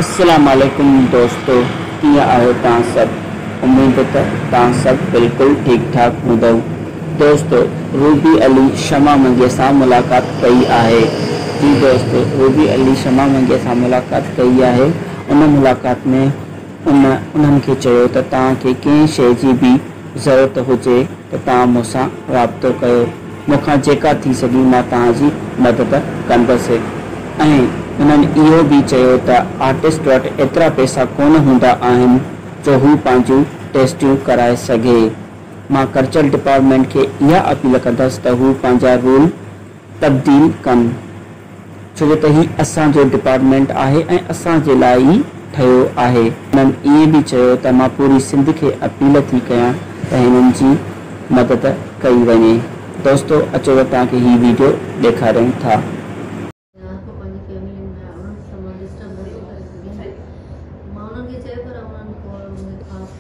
السلام عليڪم دوستو ڪيئن آهيو توهان سڀ اميد ته توهان سڀ بلڪل ٺيڪ ٺاڪ هوندؤ دوستو روبي علي شمع منگي سان ملاقات ڪئي آهي جي دوستو روبي علي شمع منگي سان ملاقات ڪئي آهي ان ملاقات ۾ ان انهن کي چيو ته توهان کي ڪنهن شئي جي به ضرورت هجي ته توهان مون سان رابطو ڪيو، مون کان جيڪا ٿي سگهي مان توهان جي مدد ڪندس. ۽ انهن اهو به چيو ته آرٽسٽ وٽ ايترا پئسا ڪونه هوندا آهن جو هو پنهنجون ٽيسٽيون ڪرائي سگهي. مان ڪلچرل ڊپارٽمينٽ کي اها اپيل ڪندس ته هو پنهنجا رول تبديل ڪن. ڇو جو ته هي اسان جو ڊپارٽمينٽ آهي ۽ اسان جي لاء ئي ٺهيو آهي. هنن ائين به چيو ته مان پوري سنڌ کي اپيل ٿي ڪيان ته هنن جي مدد ڪئي وڃي. دوستو اچو ته توهان کي هي ويڊيو ڏيکاريون ٿا. هر ڪو پنهنجي فيملي ۾ آهي انهن سان مان ڊسٽرب نه ٿو ڪري سگهيان مان انهن کي چيو پر انهن ڪو مون کي خاص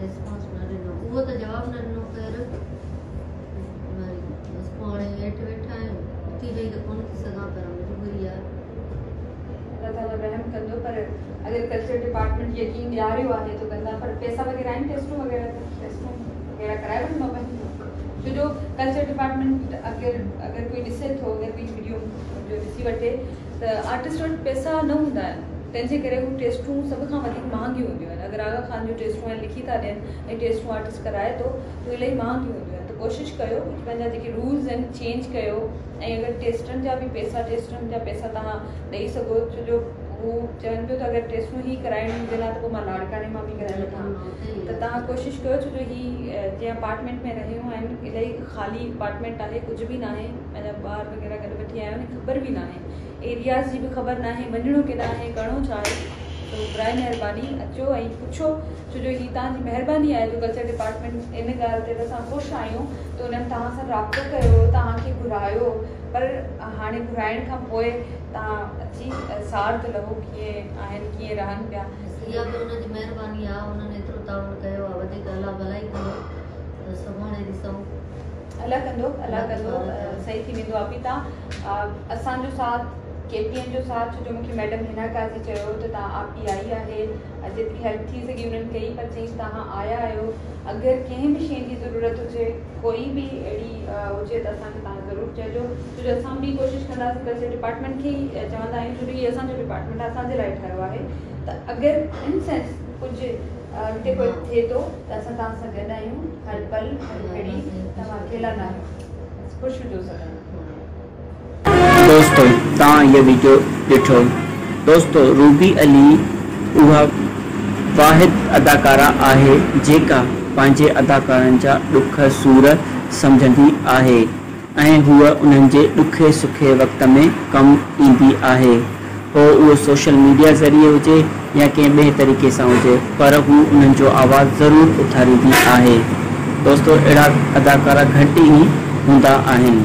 ريسپانس نه ڏنو اهو ته جواب نه ڏنو خير وري بس پوء هاڻي هيٺ ويٺا آهيون اٿي ويهي ته ڪونه ٿي سگهان پر مجبوري آهي. الله تعالي رحم ڪندو پر اگر ڪلچر ڊپارٽمينٽ يقين ڏياريو آهي ته ڪندا پر پئسا وغيره آهن ٽيسٽون وغيره ٽيسٽون وغيره ڪرائي وٺندو پنهنجو ڇو جو ڪلچر ڊپارٽمينٽ اگر اگر ڪوئي ڏسي ٿو اگر ڪوئي ويڊيو جو ڏسي وٺي ته آرٽسٽ وٽ پئسا نه هوندا آهن تنهن جي ڪري هو ٽيسٽون سڀ کان وڌيڪ مهانگيون هونديون آهن اگر آغا خان جون ٽيسٽون آهن لکي ٿا ڏين ۽ ٽيسٽون آرٽسٽ ڪرائي ٿو ته الاهي مهانگيون هونديون آهن ته ڪوشش ڪيو ڪجهه پنهنجا جيڪي رولز آهن چينج ڪيو ۽ اگر ٽيسٽن جا به پئسا ٽيسٽن جا پئسا توهان ڏئي سگهو ڇو جو هو چون پيو ته اگر ٽيسٽون هي ڪرائڻيون هجن ها ته پوء مان لاڙڪاڻي مان به ڪرائي وٺان ته توهان ڪوشش ڪيو ڇو جو هي جنهن اپارٽمينٽ ۾ رهيون آهن الاهي خالي اپارٽمينٽ آهي ڪجهه به ناهي پنهنجا ٻار وغيره گڏ وٺي آيا آهن خبر به ناهي ايرياز جي به خبر ناهي وڃڻو ڪيڏانهن آهي ڪرڻو ڇا آهي ته برائي مهرباني اچو ۽ پڇو ڇو جو هي توهان جي مهرباني آهي جو ڪلچر ڊپارٽمينٽ ان ڳالهه تي ته اسان خوش آهيون ته انهن توهان سان رابطو ڪيو توهان کي گهرايو پر هاڻي گهرائڻ کان پوء توهان اچي سار ته لهو ڪيئن آهن ڪيئن رهن پيا. اها به انهن جي مهرباني آهي انهن ايترو تعاون ڪيو آهي وڌيڪ الله ڀلائي ڪندو ته سڀاڻي ڏسون. الله ڪندو الله ڪندو صحيح ٿي ويندو آپي توهان اسان جو ساٿ ڪي پي اين جو ساٿ ڇو جو مونکي ميڊم حنا قاضي چيو ته توهان آپي آئي آهي جيتري هيلپ ٿي سگهي انهن ڪئي پر چيائين توهان آيا آهيو اگر ڪنهن به شيء جي ضرورت هجي ڪوئي به اهڙي هجي ته اسان کي توهان ضرور چئجو ڇو جو اسان به ڪوشش ڪنداسين ڪلچر ڊپارٽمينٽ کي ئي چوندا آهيون ڇو جو هي اسان جو ڊپارٽمينٽ آهي اسان جي لاء ٺاهيو آهي ته اگر ان سينس ڪجهه اڳتي ڪوئي ٿئي ٿو ته اسان توهان سان گڏ آهيون هر پل هر گهڙي توهان اڪيلا نه آهيو خوش هجو سدائين. دوستو توهان هيء ويڊيو ڏٺو دوستو روبي علي اها واحد اداڪارا آهي جيڪا پنهنجي اداڪارن جا ڏک سور سمجهندي آهي ۽ هوء انهن جي ڏکي سکي وقت ۾ ڪم ايندي آهي. پوء اهو سوشل ميڊيا ذريعي هجي يا ڪنهن ٻئي طريقي سان هجي پر هو انهن جو آواز ضرور اٿاريندي آهي. دوستو اهڙا اداڪارا گهٽ ئي هوندا آهن.